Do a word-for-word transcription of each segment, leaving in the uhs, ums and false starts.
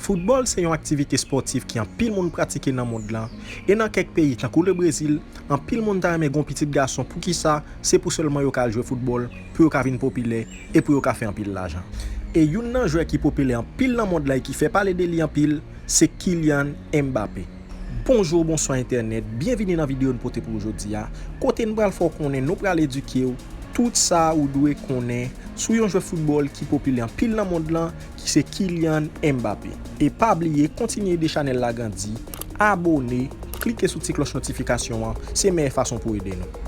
Foutbòl se yon aktivite espòtif ki anpil moun pratike nan mond lan, e nan kèk peyi, tankou le Brezil, anpil moun ta renmen gen yon pitit gason, poukisa, se pou sèlman yo ka al jwe foutbòl, pou yo ka vin popilè, e pou yo ka fè anpil lajan. E youn nan jwè ki popilè anpil nan mond lan e ki fè pale de li anpil, se Kylian Mbappé. Bonjou, bonswa entènèt, byenvini nan videyo n pote pou ou jodi a, kote n pral fè w konnen, nou pral edike w tout sa ou dwe konnen sou yon jwè foutbòl ki popilè anpil nan mond lan, ki se Kylian Mbappé. E pa bliye, kontinye ede chanèl la grandi, abòne, klike sou ti klòch notifikasyon an, se meyè fason pou ede nou.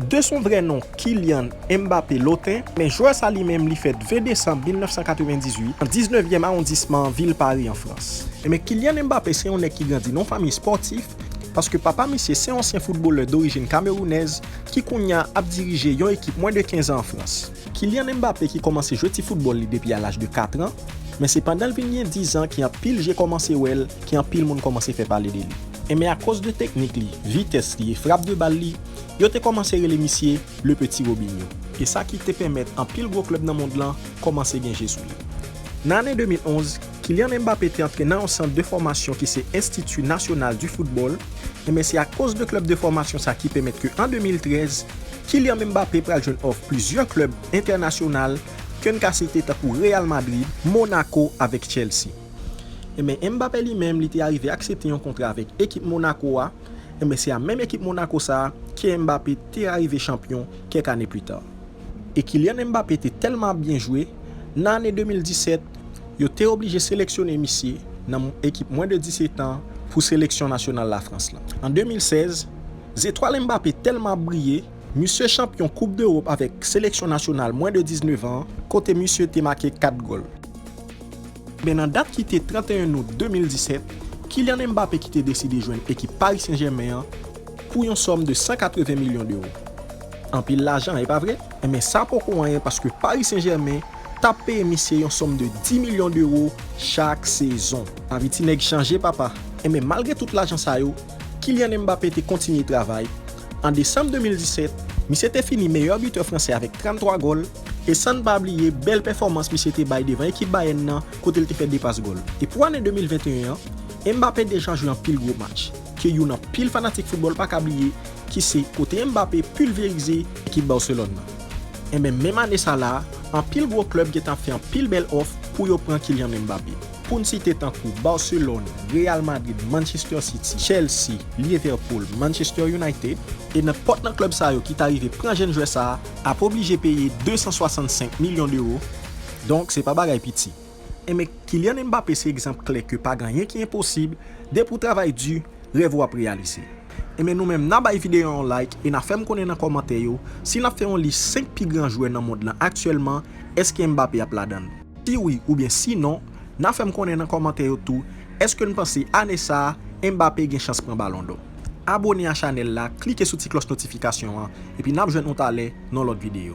De son vrè non, Kylian Mbappé Lotin, men jwè sa li menm li fèt ven desanm mil nèf san katrevendizuit, nan diznèvyèm awondisman vil Pari an Frans. Enben, Kylian Mbappé se yon nèg ki grandi nan yon fanmi espòtif, paske papa misye se yon ansyen foutbolè dorijin kamerounèz ki kounye a ap dirije yon ekip mwens de kenz an an Frans. Kylian Mbappé ki kòmanse jwe ti foutbòl li depi a laj de kat an, men se pandan l vin gen diz an ki anpil je kòmanse wè l, ki anpil moun kòmanse fè pale de li. Enben akoz de teknik li, vitès li e frap de bal li, yo te kòmanse rele misye le Petit Robinho. E sa ki te pèmèt anpil gwo klèb nan mond lan kòmanse gen je sou li. Nan ane de mil onz, Kylian Mbappé te antre nan yon sant de fòmasyon ki se Institut National du Football, enben se akoz de klèb de fòmasyon sa ki pèmèt ke an de mil trèz, Kylian Mbappé pral jwenn òf plizyè klèb entènasyonal ke n ka site tankou Real Madrid, Monaco avèk Chelsea. Enben Mbappé li menm li te arive aksepte yon kontra avèk ekip Monaco a, enben se a menm ekip Monaco sa a ke Mbappé te arive chanpyon kèk ane pli ta. E Kylian Mbappé te tèlman ap byen jwe, nan ane de mil disèt, yo te oblije seleksyone misye nan ekip mwens de disèt an pou seleksyon nasyonal Lafrans lan. An de mil sèz, zetwal Mbappé tèlman ap briye, misye chanpyon Koup Dewòp avèk seleksyon nasyonal mwens de diznèf an, kote misye te make kat gòl. Men nan dat ki te trannteyen out de mil disèt, Kylian Mbappé ki te deside jwenn ekip Paris Saint-Germain an pou yon sòm de san katreven milyon dewo. Anpil lajan, e pa vre? Enben sa poko anyen paske Paris Saint-Germain t ap peye misye yon sòm de dis milyon dewo chak sezon. Lavi ti nèg chanje, papa. Enben malgre tout lajan sa yo, Kylian Mbappé te kontinye travay. An desanm de mil disèt, misye te fini meyè bitè fransè avèk tranntwa gòl, e san n pa bliye bèl pèfòmans misye te bay devan ekip Bayern nan, kote l te fè de pas gòl. E pou ane de mil venteyen an, Mbappé deja jwe anpil gwo match, ke youn anpil fanatik foutbòl pa ka bliye, ki se kote Mbappé pilverize ekip Barcelone nan. Enben menm ane sa la, anpil gwo klèb gentan ap fè anpil bèl òf pou yo pran Kylian Mbappé. Pou n site tankou Barcelone, Real Madrid, Manchester City, Chelsea, Liverpool, Manchester United, e nenpòt nan klèb sa yo ki ta rive pran jèn jwè sa a ap oblije peye de san swasannsenk milyon dewo, donk se pa bagay piti. Enben Kylian Mbappé se egzanp klè ke pa gen anyen ki enposib, depi w travay di, rèv ou ap reyalize. Enben nou menm n a bay videyo a yon like e n a fè m konnen nan kòmantè yo si n ap fè yon lis senk pi gran jwè nan mond lan aktyèlman, èske Mbappé ap ladan l? Si wi oubyen si non, n a fè m konnen nan kòmantè yo tou, èske n panse ane sa a, Mbappé gen chans pran Balon dò? Abòne a chanèl la, klike sou ti klòch notifikasyon an, epi n ap jwenn nou talè nan lòt videyo.